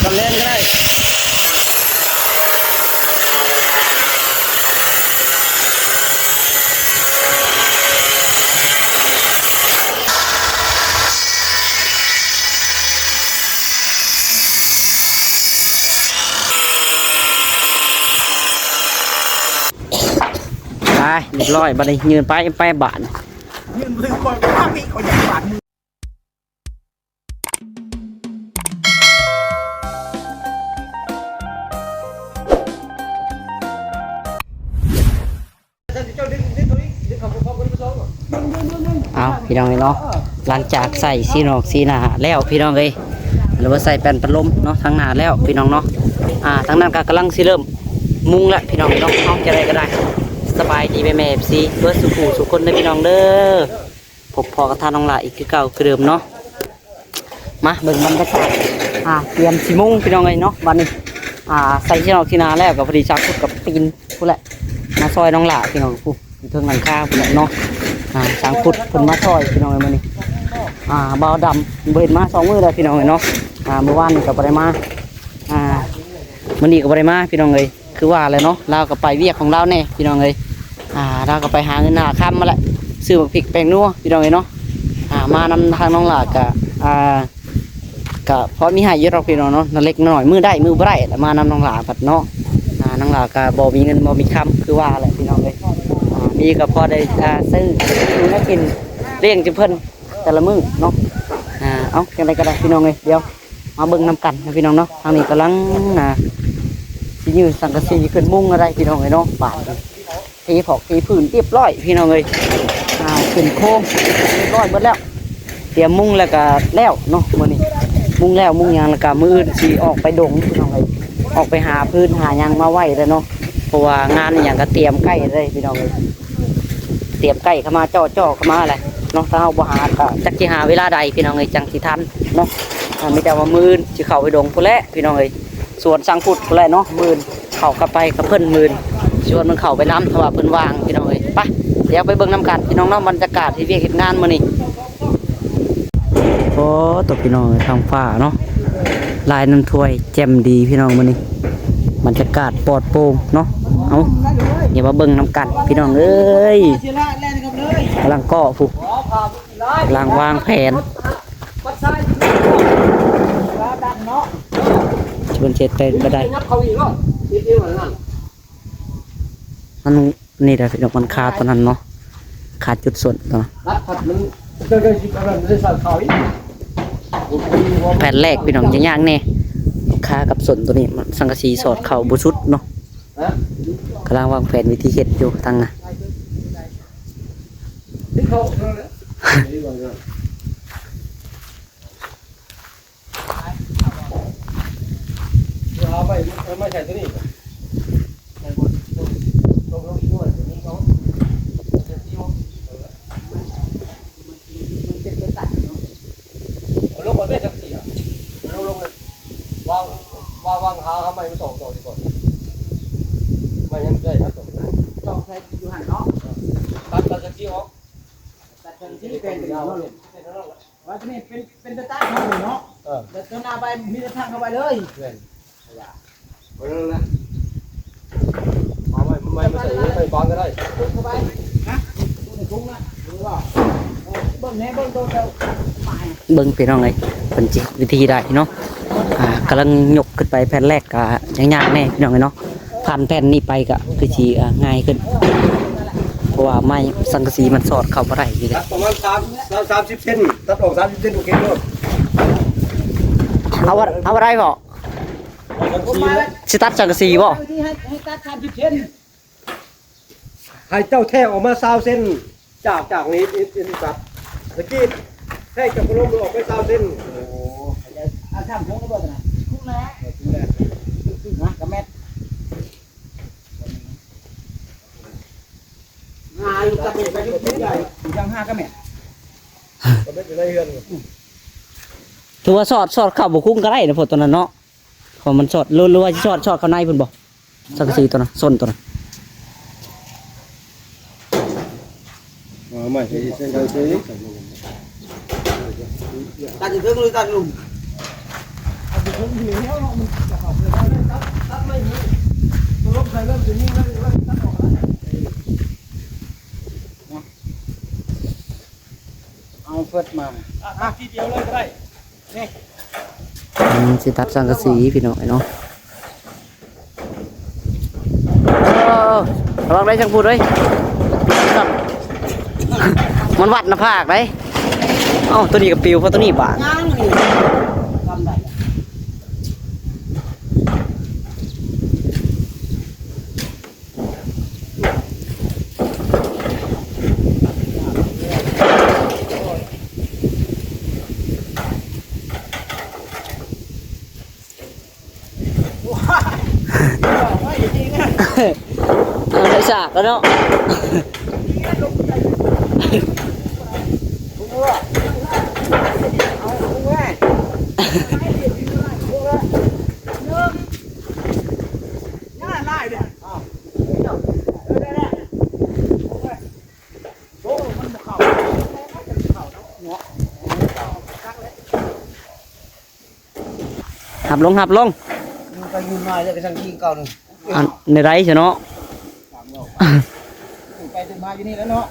ຕອນແລງກໍໄດ້. ໄປ ຮຽບຮ້ອຍ ບາດນີ້ ຍື່ນໄປ ໄປບາດນີ້ ຍື່ນບໍ່ຖືກ ຂ້ອຍກໍວ່າ ເຮີ້ຍ ຂ້ອຍຢາກບາດມື. ເອົາ ພີ່ນ້ອງເອີຍເນາະ ຫຼັງຈາກໃສ່ສີນອກສີໜ້າແລ້ວ ພີ່ນ້ອງເອີຍ ຫຼືວ່າໃສ່ແປ້ນພັດລົມເນາະ ທາງໜ້າແລ້ວ ພີ່ນ້ອງເນາະ. ອ່າ ທາງນັ້ນກໍກຳລັງຊິເລີ່ມມຸງແລ້ວ ພີ່ນ້ອງເອີຍເນາະ. ເອົາ ຈັ່ງໃດກໍໄດ້ ສະບາຍດີແມ່ໆ ເອັຟຊີ ເບິດສູ່ຜູ້ສູ່ຄົນເດີ ພີ່ນ້ອງເດີ. ພົບພໍ້ກັບທ່ານນ້ອງຫຼ້າອີກຄືເກົ່າຄືເດີມເນາະ. ມາເບິ່ງບັນຍາກາດ ອ່າ ຕຽມຊິມຸງ ພີ່ນ້ອງເອີຍເນາະ. ບັດນີ້ ອ່າ ໃສ່ສີນອກສີໜ້າແລ້ວ ກໍພໍດີຊ່າງພຸດກັບຕີນພຸ້ນແຫຼະ ມາຊ່ອຍນ້ອງຫຼ້າ ພີ່ນ້ອງ ຜູ້ຢູ່ເທິງຫຼັງຄາພຸ້ນແຫຼະເນາະ. ອ່າ ຊ່າງພຸດເພິ່ນມາຊ່ອຍ ພີ່ນ້ອງເອີຍ ມື້ນີ້. ອ່າ ບ່າວດຳບໍ່ເຫັນມາສອງມື້ແລ້ວ ພີ່ນ້ອງເອີຍເນາະ. ອ່າ ມື້ວານນີ້ກໍບໍ່ໄດ້ມາ ອ່າ ມື້ນີ້ກໍບໍ່ໄດ້ມາ ພີ່ນ້ອງເອີຍ. ຄືວ່າແຫຼະເນາະ ລາວກໍໄປວຽກຂອງລາວແດ່ ພີ່ນ້ອງເອີຍ. ອ່າ ລາວກໍໄປຫາເງິນຫາຄຳມາແຫຼະ ຊື້ບັກພິກແປ້ງນົວ ພີ່ນ້ອງເອີຍເນາະ. ອ່າ ມານຳທາງນ້ອງຫຼ້າກໍ ອ່າ ກໍພໍມີໃຫ້ຢູ່ດອກ ພີ່ນ້ອງເນາະ ເລັກນ້ອຍ ມື້ໄດ້ມື້ບໍ່ໄດ້ລະ ມານຳນ້ອງຫຼ້າພັດເນາະ. ອ່າ ນ້ອງຫຼ້າກໍບໍ່ມີເງິນບໍ່ມີຄຳ ຄືວ່າແຫຼະ ພີ່ນ້ອງເອີຍ. ອ່າ ມີກໍພໍໄດ້ ອ່າ ຊື້ຢູ່ແນວກິນລ້ຽງຈຸເພິ່ນ ແຕ່ລະມື້ເນາະ. ອ່າ ເອົາ ຈັ່ງໃດກໍໄດ້ ພີ່ນ້ອງເອີຍ ດຽວມາເບິ່ງນຳກັນນະ ພີ່ນ້ອງເນາະ. ທາງນີ້ກຳລັງ ອ່າ ຊິຍື້ສັງກະສີຂຶ້ນມຸງແລ້ວໄດ໋ ພີ່ນ້ອງເອີຍເນາະ. ບາດນີ້ ເທຜອກເທພື້ນຮຽບຮ້ອຍ ພີ່ນ້ອງເອີຍ. ອ່າ ຂຶ້ນໂຄງຮຽບຮ້ອຍເບິດແລ້ວ ຕຽມມຸງແລ້ວກໍແລ້ວເນາະ. ມື້ນີ້ມຸງແລ້ວມຸງຫຍັງແລ້ວກໍ ມື້ອື່ນຊິອອກໄປດົງ ພີ່ນ້ອງເອີຍ ອອກໄປຫາຟືນຫາຫຍັງມາໄວ້ແລ້ວເນາະ. ເພາະວ່າງານອີ່ຫຍັງກໍຕຽມໃກ້ແລ້ວເດ້ ພີ່ນ້ອງເອີຍ ຕຽມໃກ້ເຂົ້າມາ ເຈາະໆເຂົ້າມາແຫຼະເນາະ. ຖ້າເຮົາບໍ່ຫາກໍຈັກຊິຫາເວລາໃດ ພີ່ນ້ອງເອີຍ ຈັ່ງຊິທັນເນາະ. ອ່າ ມີແຕ່ວ່າມື້ອື່ນຊິເຂົ້າໄປດົງພຸ້ນແຫຼະ ພີ່ນ້ອງເອີຍ ສວນຊ່າງພຸດພຸ້ນແຫຼະເນາະ. ມື້ອື່ນເຂົ້າກັບໄປກັບເພິ່ນ ມື້ອື່ນຊວນມັນເຂົ້າໄປນຳ ຖ້າວ່າເພິ່ນວ່າງ ພີ່ນ້ອງເອີຍ. ໄປ ດຽວໄປເບິ່ງນຳກັນ ພີ່ນ້ອງເນາະ ບັນຍາກາດທີ່ວຽກເຮັດງານມື້ນີ້. ໂອ້ ຕົວ ພີ່ນ້ອງເອີຍ ທ້ອງຟ້າເນາະ ລາຍນ້ຳຖ້ວຍແຈ່ມດີ ພີ່ນ້ອງ ມື້ນີ້ບັນຍາກາດປອດໂປ່ງເນາະ. ເອົາ ດຽວມາເບິ່ງນຳກັນ ພີ່ນ້ອງເອີຍ. ກຳລັງກໍ່ພຸ້ນ ກຳລັງວາງແຜນ ເພິ່ນເຮັດໄປບໍ່ໄດ້ ມັນ ນີ້ແຫຼະ ພີ່ນ້ອງ ມັນຄາຕົວນັ້ນເນາະ ຄາຈຸດສົ້ນຕົວນັ້ນ. ແຜ່ນແລກ ພີ່ນ້ອງ ຍາກໆແດ່ ຄາກັບສົ້ນຕົວນີ້ ມັນສັງກະສີສອດເຂົ້າບໍ່ສຸດເນາະ. ກຳລັງວາງແຜນວິທີເຮັດຢູ່ທາງ ວ່າຕົວນີ້ເປັນ ເປັນແຕ່ຕັດເຮົາເນາະ ເອີ ແຕ່ຕົວໜ້າໄປມີແຕ່ທັກເຂົ້າໄປເລີຍ. ແມ່ນ ເອົາໄວ້ ມັນໄວ້ມາໃສ່ໄຟຟ້າກໍໄດ້ ເຂົ້າໄປນະ ເບິ່ງແນ່ ເບິ່ງໂດນແລ້ວ ເບິ່ງ ພີ່ນ້ອງເອີຍ ເພິ່ນຊິວິທີໃດເນາະ. ອ່າ ກຳລັງຍົກຂຶ້ນໄປແຜ່ນແລກກໍຍາກໆແດ່ ພີ່ນ້ອງເອີຍເນາະ. ຜ່ານແຜ່ນນີ້ໄປກໍຄືຊິ ອ່າ ງ່າຍຂຶ້ນ ເພາະວ່າໄມ້ສັງກະສີມັນສອດເຂົ້າບໍ່ໄດ້ຢູ່ເດ້. ປະມານສາມ ສາມ ສາມສິບເຊັນ ຕັດອອກສາມສິບເຊັນ ໂອເຄໂລດ. ເອົາ ເອົາບໍ່ໄດ້ບໍ່? ຊິຕັດສັງກະສີບໍ່? ໃຫ້ ໃຫ້ຕັດສາມສິບເຊັນ ໃຫ້ເຈົ້າແທກອອກມາຊາວເຊັນ ຈາກ ຈາກນີ້ ອິດ ອິດ ອິດຕັດ ຕະກີ້ແທກຈາກພັດລົມອອກໄປຊາວເຊັນ. ໂອ້ ອາ ສາມໂຄ້ງແລ້ວບໍ່ນະ? ໂຄ້ງແລ້ວ ເອີ ໂຄ້ງແລ້ວ ຄືນະ ກະແມັດ ຫາຢູ່ກະແມັດ ໄປຢູ່ທີ່ໃດ ຍັງຫາກະແມັດ ກະແມັດຢູ່ໃນເຮືອນ. ຖືວ່າສອດ ສອດເຂົ້າບໍ່ຄຸ້ມກໍໄດ້ນະ ພວກຕົວນັ້ນເນາະ. ເພາະມັນສອດ ຫຼື ຫຼືວ່າຊິສອດ ສອດເຂົ້າໃນພຸ້ນບໍ່? ສັງກະສີຕົວນັ້ນ ສົ້ນຕົວນັ້ນ ເອົາໃໝ່ ໃສ່ ໃສ່ ໃສ່ ຕັດຢູ່ເທິງ ຫຼື ຕັດຢູ່ລຸ່ມ? ເອົາເພິດມາ ຕັດທີດຽວເລີຍກໍໄດ້ ນີ້ ອືມ ຊິຕັດສັງກະສີພີ່ນ້ອງເອີຍເນາະ. ເອີ ລອງໄດ້ຈັ່ງພູດເອີຍ ມັນວັດໜ້າຜາກໄດ໋. ເອົ້າ ໂຕນີ້ກໍປິວ ເພາະໂຕນີ້ບາດ ຍັງນີ້ ທຳໄດ້. ເອົາໄດ້ສາກແລ້ວເນາະ. ຫັບລົງ ຫັບລົງ ມັນກໍຢູ່ໜ້ອຍແລ້ວກໍສັງກິງເກົ່າໜຶ່ງ ອັນໃດໆຊະເນາະ. ໄປຕື່ມມາຢູ່ນີ້ແລ້ວເນາະ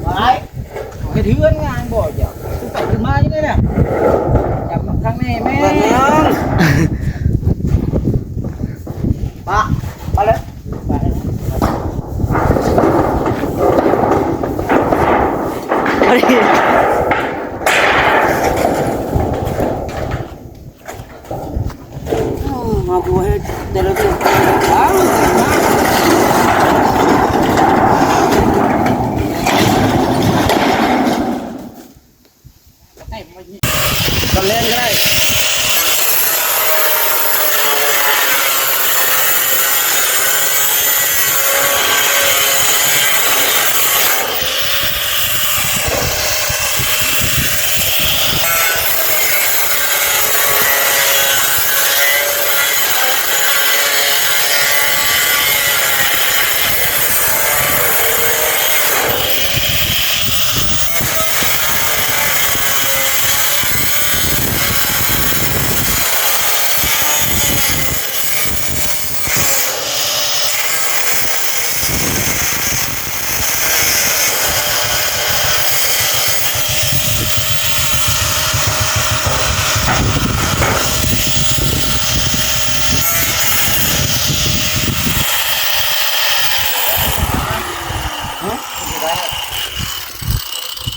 ໄປເຮັດເຮືອນງານບໍ່ເຈົ້າ ໄປຕື່ມມາຢູ່ນີ້ແຫຼະ ຈັບທາງນີ້ແມ່ ປະ ໄປເລີຍ ໄປເລີຍ. ເຮົາຄືວ່າເຮັດແຕ່ລະເທື່ອ ຕອນແລງກໍໄດ້.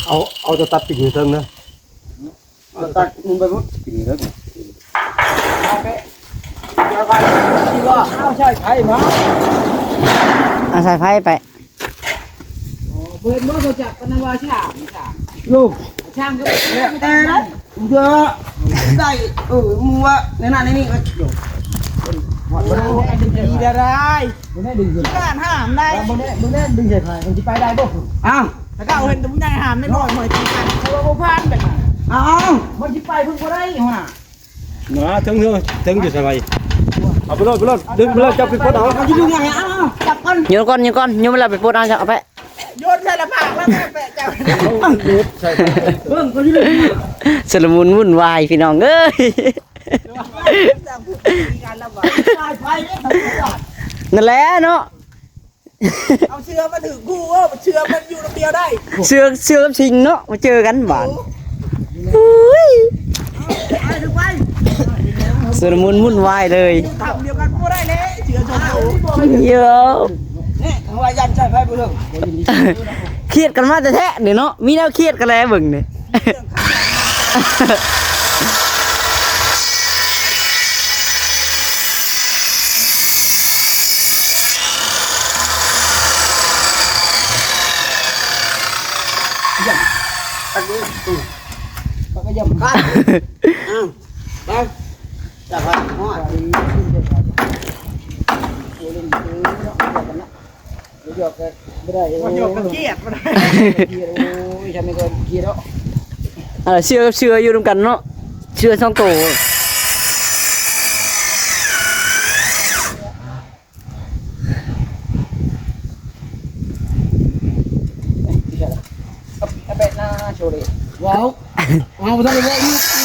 ເອົາ ເອົາຕົວຕັດໄປຢູ່ເທິງເດີ. ເອົາຕັດມຸມໄປພຸ້ນ ປີນີ້ເດີ ເອົາສາຍໄຟມາ ເອົາສາຍໄຟໄປ ບໍ່ເຫັນບໍ່ ເຂົາຈັບປານວ່າຊ່າງ ຊ່າງ ໂຍ ຊ່າງກໍແລ້ວແຕ່ນະ ເດີ ໄດ້ ເອີ ໝູ່ວ່າໃນນັ້ນໃນນີ້ກໍ ໂຍ ບໍ່ໄດ້ດຶງດີດາດາຍ ບໍ່ໄດ້ດຶງຂຶ້ນ ການຫ້າມໄດ້ ບໍ່ໄດ້ ບໍ່ໄດ້ດຶງສາຍໄຟ ມັນຊິໄປໄດ້ບໍ່? ອ້າວ ແລ້ວກໍເອົາເຫັນແຕ່ຜູ້ໃຫຍ່ຫ້າມ ນ້ອຍໆຕີກັນ ເຂົາວ່າບໍ່ຜ່ານແບບນັ້ນ ອ້າວ ມັນຊິໄປເພິ່ນບໍ່ໄດ້ ຫົວໜ້າ ນະ ເທິງ ເທິງຢູ່ໃສວະ ເອົາໄປໂລດ ໄປໂລດ ດຶງໄປເລີຍ ເຈົ້າໄປປົດເອົາ ມັນຊິດຶງຫຍັງ ເອົາ ຈັບກ່ອນ ໂຍນກ່ອນ ໂຍນກ່ອນ ໂຍນໄປແລ້ວໄປປົດເອົາ ເຈົ້າໄປ ໂຍນໃສ່ລະພາກແລ້ວແມ່ນແປະເຈົ້າ ເບິ່ງ ເຂົາຊິດຶງ ຊຸລະມຸນວຸ່ນວາຍ ພີ່ນ້ອງເອີຍ ນັ້ນແຫຼະເນາະ. ເອົາເສື້ອມາຖືກຄູ່ ເອີ ເສື້ອມັນຢູ່ລຳດຽວໄດ້ ເສື້ອ ເສື້ອກັບສິງເນາະ ມາເຈີກັນບາດ ໂອ້ ອຸ້ຍ ຊຸລະມຸນວຸ່ນວາຍເລີຍ ທຳດຽວກັນບໍ່ໄດ້ແລ້ວ ເສື້ອສອງໂຕ ເອີ ນີ້ວ່າຢ້ານໃຊ້ໄຟບໍ່ເຖິງ ຄຽດກັນມາແທ້ໆນີ້ເນາະ ມີແນວຄຽດກັນແລ້ວເບິ່ງນີ້. ປາກກະຢຳ ປາກກະຢຳ ອ້າວ ໄປ ຈັບໄວ້ ຮອດ ໂອ້ຍ ບໍ່ຢອກກໍບໍ່ໄດ້ ບໍ່ຢອກກໍຄຽດ ບໍ່ໄດ້ ຄຽດ ໂອ້ຍ ທຳໃຫ້ກໍຄຽດເນາະ ເອີ ເສື້ອກັບເສື້ອຢູ່ນຳກັນເນາະ ເສື້ອສອງໂຕ ເອົາແປະໜ້າໂຊເລ ວ້າວ ເອົາບໍ່ທັນໄດ້ເວົ້າຢູ່ ເອົາ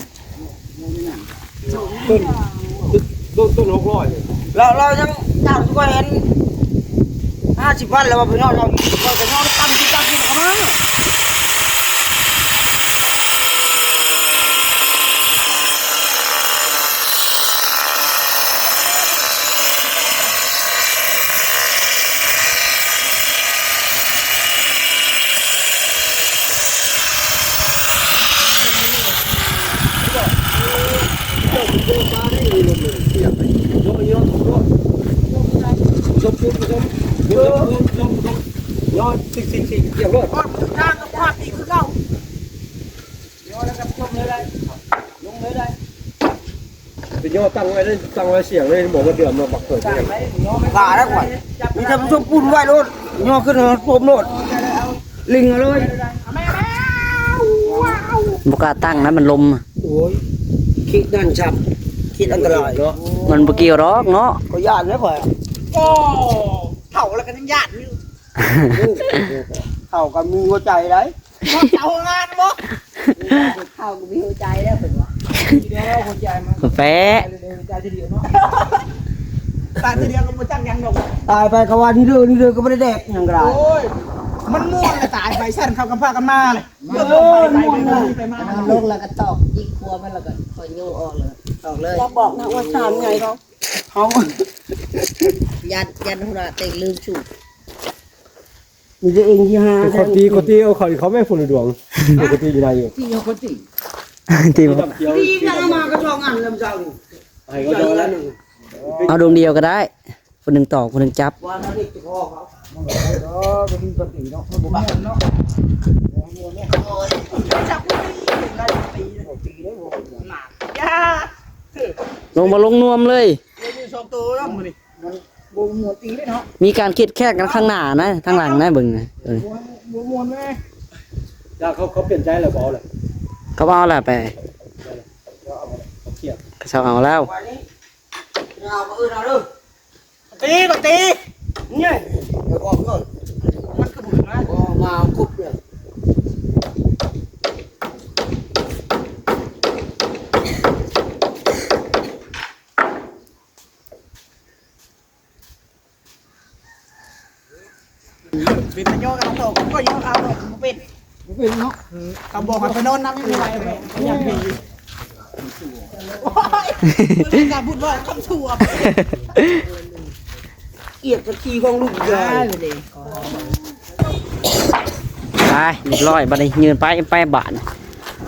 ຕົ້ນ ຕົ້ນ ຕົ້ນຫົກຮ້ອຍນີ້ ລາວ ລາວຍັງຈ້າງຂ້ອຍອັນຫ້າສິບພັນ ແລ້ວວ່າໄປນອນເຮົາ ຂ້ອຍກໍນອນຕຳທີ່ຕຳທີ່ເຂົາມາ. ໄປຍໍຕັ້ງໄວ້ເລີຍ ຕັ້ງໄວ້ສຽງເລີຍ ບອກວ່າເດືອມມາບັກເກີດ ກາແລ້ວຂ້ອຍ ມີແຕ່ຜູ້ຊົມປຸ້ນໄວ້ໂລດ ຍໍຂຶ້ນມາໂປມໂລດ ລິງເອົາເລີຍ ບໍ່ກ້າຕັ້ງນະ ມັນລົມ. ໂອ້ຍ ຄິດນັ້ນຊ້ຳ ຄິດອັນຕະລາຍເນາະ ມັນບໍ່ກ່ຽວດອກເນາະ ຂ້ອຍຢ້ານເດ້ຂ້ອຍ ໂອ້ ເຖົ້າແລ້ວກໍຍັງຢ້ານຢູ່. ເຂົາກໍມີຫົວໃຈໄດ໋. ເຂົາງານບໍ່? ເຂົາກໍມີຫົວໃຈແລ້ວເພິ່ນວ່າ. ເດີ ຫົວໃຈມັນ ກາແຟ ເດີ ຫົວໃຈທີດຽວເນາະ. ຕາຍທີດຽວກໍບໍ່ຈັກຫຍັງດອກ. ຕາຍໄປກໍວ່ານີ້ເດີ ນີ້ເດີ ກໍບໍ່ໄດ້ແດກຫຍັງກໍໄດ້. ໂອ້ຍ ມັນມ່ວນລະຕາຍໄປຊັ້ນ ເຂົາກໍພາກັນມາເລີຍ. ເອີ ມ່ວນເລີຍ. ໄປມາ ລົງແລ້ວກໍຕອກຈິກຂົວມັນ ແລ້ວກໍຄ່ອຍໂຍອອກເລີຍ ອອກເລີຍ. ຢ່າບອກນະວ່າສາມໃຫຍ່ເນາະ. ເຮົາ ຢ້ານ ຢ້ານຫົວໜ້າເຕັງລືມສູບ. ມີແຕ່ເອງທີ່ຫາ ຄົນຕີ ຄົນຕີເອົາເຂົາ ເຂົາແມ່ນຜູ້ລະດວງ. ປົກກະຕິຢູ່ໄດ້ຢູ່ ຕີເອົາຄົນຕີ ຕີ ຕີນຳມາກໍສອງອັນລຳເຈົ້ານີ້. ໃຫ້ເຂົາເຈົ້າລະໜຶ່ງ ເອົາດວງດຽວກໍໄດ້ ຜູ້ໜຶ່ງຕອກ ຜູ້ໜຶ່ງຈັບ. ວ່ານັ້ນນີ້ຈະພໍເຂົາ ເອີ ກໍດີກໍຕີເນາະ ບໍ່ມ່ວນເນາະ. ຢ່າ ລົງມາລົງນວມເລີຍ ມີສອງໂຕນຳມື້ນີ້. ມັນບໍ່ມ່ວນຕີເດ້ເນາະ. ມີການຄິດແຄ້ນກັນຂ້າງໜ້ານະ ທາງຫຼັງນະ ເບິ່ງນະ. ເອີ ບໍ່ ບໍ່ມ່ວນເວີຍ. ຈາກເຂົາ ເຂົາປ່ຽນໃຈແລ້ວ ບໍ່ເອົາແລ້ວ. ເຂົາບໍ່ເອົາແລ້ວໄປ ເຂົາເອົາແລ້ວ ເຂົາຄຽດ ເຂົາເຊົາເອົາແລ້ວ. ເອົາ ມື້ອື່ນເອົາເດີ. ຕີ ກໍຕີ ນີ້ ດຽວອອກກ່ອນ. ມັນຄືບໍ່ຂຶ້ນມາ ບໍ່ມາຄົບເລີຍ. ເປັນຕາຍໍກັນຕໍ່ ກໍຍັງເອົາບໍ່ເປັນ ບໍ່ເປັນເນາະ. ເອີ ຄຳບອກໃຫ້ໄປນອນນຳ ຍັງບໍ່ໄດ້ໄປ ຍັງມີຢູ່. ໂອ້ຍ ເພິ່ນກະພຸດເວົ້າຄຳຊົ່ວ ອຽດສັກທີຂອງລູກ ໄປ ເລີຍ. ໄປ ຮຽບຮ້ອຍ ບາດນີ້ ຍື່ນໄປ ໄປບາດນີ້.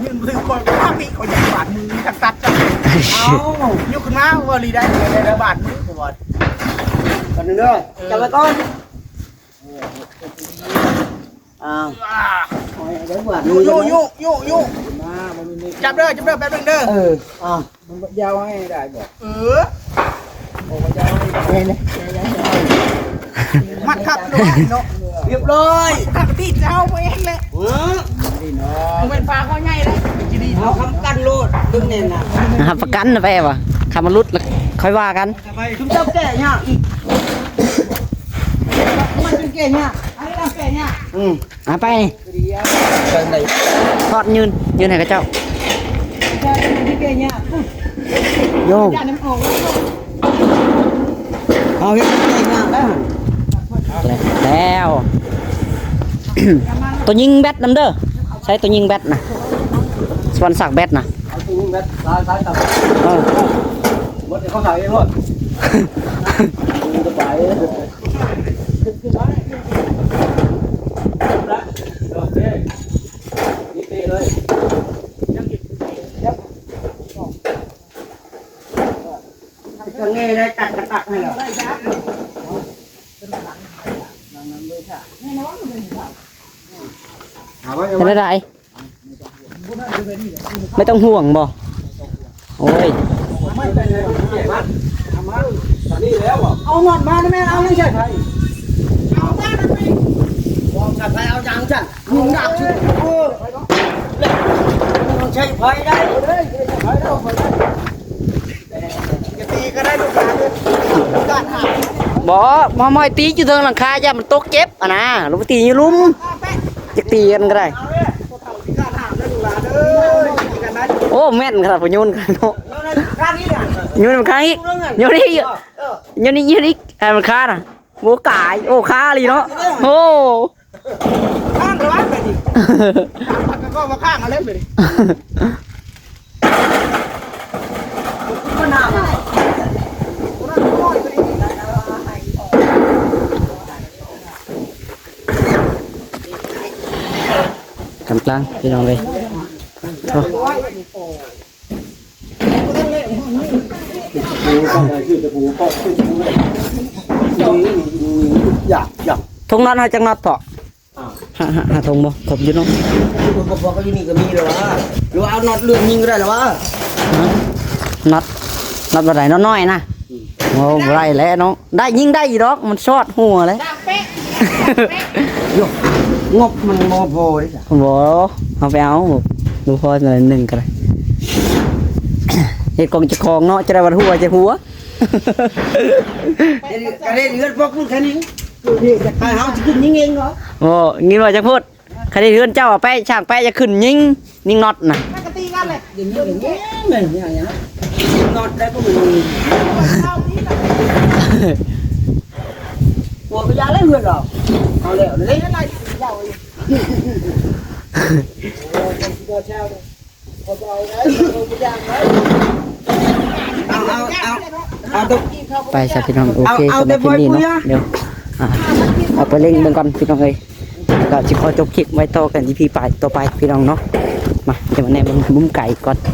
ຢືນບໍ່ຖືກ ຂ້ອຍກໍວ່າພີ່ ຂ້ອຍຢາກບາດມືທັງຕັດ. ເອົ້າ ຍົກຂຶ້ນມາ ເວົ້າລີໄດ້ ໄດ້ບາດມື ຂ້ອຍວ່າ. ກັນເດີ ເອີ ຈັບໄວ້ກ່ອນ. ອ້າວ ໂອ້ຍ ໄດ້ບາດມື. ໂຍ ໂຍ ໂຍ ໂຍ ຈັບເດີ ຈັບເດີ ແປັບໜຶ່ງເດີ. ເອີ ອ້າວ ມັນຍາວໃຫ້ໄດ້ບໍ່? ເອີ ມັດຄັບໂລດເນາະ ຮຽບຮ້ອຍ. ຄັບທີ່ເຈົ້າບໍ່ເອງແຫຼະ. ເອີ ບໍ່ແມ່ນປາຄອໃຫຍ່ເດ້ ຊິດີເນາະ ເຮົາຄ້ຳກັນໂລດ ເບິ່ງແນ່ນະ ຮັບປະກັນນະ. ແປວ່າ ຄັນມັນຫຼຸດແລ້ວຄ່ອຍວ່າກັນ. ຊຸມເຈົ້າແກະຍາກອີກ ມັນເປັນແກະຍາກ ອັນນີ້ລະແກະຍາກ. ອືມ ເອົາໄປນີ້ ເອົາໄປ ທອດຍື່ນ ຍື່ນໃຫ້ເຂົາເຈົ້າ. ໂຍ ເຮົາເຮັດແກະຍາກແລ້ວ ແລ້ວ ໂຕຍິງແບັດນຳເດີ ໃຊ້ໂຕຍິງແບັດນະ ສະປອນສັກແບັດນະ. ເອົາໂຕຍິງແບັດ ສາຍ ສາຍ ເອີ ໝົດໃຫ້ເຂົາຂາຍເອງໂລດ ສະບາຍ. ເປັນຈັ່ງໃດ? ໄມ່ຕ້ອງຫ່ວງບໍ່? ໂອ້ຍ ເອົານອດມາແມ່ນ ເອົາຍັງໃສ່ໄຟ ເອົານອດມາແມ່ນ ບໍ່ໃສ່ໄຟ ເອົາຫຍັງຊັ້ນ ຍຸງໜັກຊິ ເອີ ຕ້ອງໃຊ້ໄຟໄດ້ ຢ່າຕີກໍໄດ້ລູກຫຼານເດີ ການຫາ ບໍ່ ໝໍ້ມອຍຕີຢູ່ເທິງຫຼັງຄາ ຢ້ານມັນຕົກເຈັບຫັ້ນນາ ລົງໄປຕີຢູ່ລຸ່ມ ຈັກຕີກັນກໍໄດ້. ໂອ້ ແມ່ນຂະໜາດ ໂຍນຂະໜາດເນາະ ໂຍນຂ້າງອີກ ໂຍນອີກ ໂຍນອີກ ໃຫ້ມັນຄານະ ໂອ້ ກາຍ ໂອ້ ຄາອີ່ຫຼີເນາະ ໂອ້ ຂ້າງລະວ່າໄປນີ້ ຂ້າງມັນກໍວ່າຂ້າງເອົາເລີຍໄປນີ້. ກຳລັງ ພີ່ນ້ອງເອີຍ ໂອ້ ຢາກ ຢາກ ຖົງນັອດເຮົາຈັກນັອດເພາະ? ຫ້າ ຫ້າ ຫ້າຖົງບໍ່? ຄົບຢູ່ເນາະ ບໍ່ ບໍ່ ບໍ່ ຢູ່ນີ້ກໍມີແລ້ວຫວາ ຫຼືວ່າເອົານັອດເລື່ອນຍິງກໍໄດ້ແລ້ວຫວາ ນັອດ ນັອດແບບໃດ? ນັອດນ້ອຍນະ ໂອ້ ບໍ່ໄດ້ແລ້ວເນາະ ໄດ້ ຍິງໄດ້ຢູ່ດອກ ມັນຊອດຫົວເລີຍ ໂຍ ງົບມັນບໍ່ພໍເດ້ ບໍ່ ເຮົາໄປເອົາ ບໍ່ພໍໜ້ອຍໜຶ່ງກໍໄດ້ ເຮັດຂອງເຈົ້າຂອງເນາະ ຈະໄດ້ວັດຫົວ ຈະຫົວ ກະເຮັດເຮືອນພວກມຶງແຄ່ນີ້. ໃຫ້ເຮົາຊິຂຶ້ນຍິງເອງເນາະ. ໂອ້ ຍິງວ່າຈັກພຸດ ຄັນເຮັດເຮືອນເຈົ້າເອົາແປະ ຊ່າງແປະຈະຂຶ້ນຍິງ ຍິງນັອດນະ. ມັນກໍຕີກັນແຫຼະ. ຍິງ ຍິງ ຍິງ ຍິງ ຍິງ ຍິງ ນັອດໄດ້ບໍ່ມີ. ເອົານີ້ລະ ຫົວກະຢາເລີຍເຮືອນເຮົາ ເອົາແລ້ວເດ້. ໄປຊະພີ່ນ້ອງ ໂອເຄ ສຳລັບຄລິບນີ້ເນາະ ດຽວ ອ່າ ເອົາໄປເລັ່ງເບິ່ງກ່ອນພີ່ນ້ອງເອີຍ ກໍຊິຂໍຈົບຄລິບໄວ້ຕໍ່ກັນ ອີພີ ປາຍຕໍ່ໄປພີ່ນ້ອງເນາະ. ມາ ດຽວມາແນມເບິ່ງມຸມໄກກ່ອນ. ເ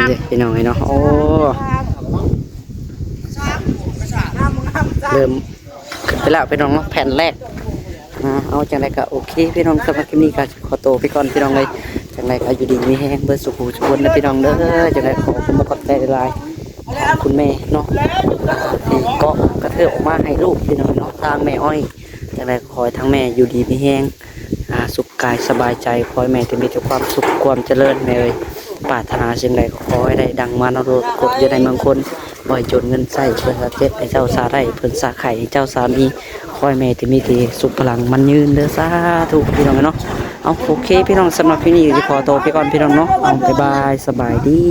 ດ້ພີ່ນ້ອງເອີຍເນາະ ໂອ້ ເລີ່ມຂຶ້ນໄປແລ້ວພີ່ນ້ອງເນາະ ແຜ່ນແລກ. ອ່າ ເອົາ ຈັ່ງໃດກໍໂອເຄພີ່ນ້ອງ ສຳລັບຄລິບນີ້ກໍຂໍໂຕໄປກ່ອນພີ່ນ້ອງເອີຍ. ຈັ່ງໃດກໍຢູ່ດີມີແຮງເບິດສູ່ຜູ້ທຸກຄົນເດີພີ່ນ້ອງເດີ. ຈັ່ງໃດກໍຂອບຄຸນຂອບໃຈຫຼາຍໆ ຂອບຄຸນແມ່ເນາະ ອ່າ ທີ່ເກາະກະເທີບອອກມາໃຫ້ລູກພີ່ນ້ອງເນາະ ທາງແມ່ອ້ອຍ. ຈັ່ງໃດກໍຂໍໃຫ້ທາງແມ່ຢູ່ດີມີແຮງ ອ່າ ສຸກກາຍສະບາຍໃຈ ຂໍໃຫ້ແມ່ແຕ່ມີແຕ່ຄວາມສຸກຄວາມຈະເລີນແມ່ເອີຍ. ປາດຖະໜາສິ່ງໃດກໍຂໍໃຫ້ໄດ້ດັ່ງມະໂນລົດ ຄົບຢູ່ໃນເມືອງຄົນ ຂໍໃຫ້ຈົນເງິນໃຊ້ ເພື່ອສາເຈັບໃຫ້ເຈົ້າສາໄດ້ ເພື່ອສາໄຂ້ໃຫ້ເຈົ້າສາມີ ຂໍໃຫ້ແມ່ແຕ່ມີແຕ່ສຸກພະລັງໝັ້ນຍືນເດີ ສາທຸພີ່ນ້ອງເນາະ. ເອົາ ໂອເຄພີ່ນ້ອງ ສຳລັບຄລິບນີ້ຊິຂໍໂຕໄປກ່ອນພີ່ນ້ອງເນາະ. ເອົາ ບາຍບາຍ ສະບາຍດີ.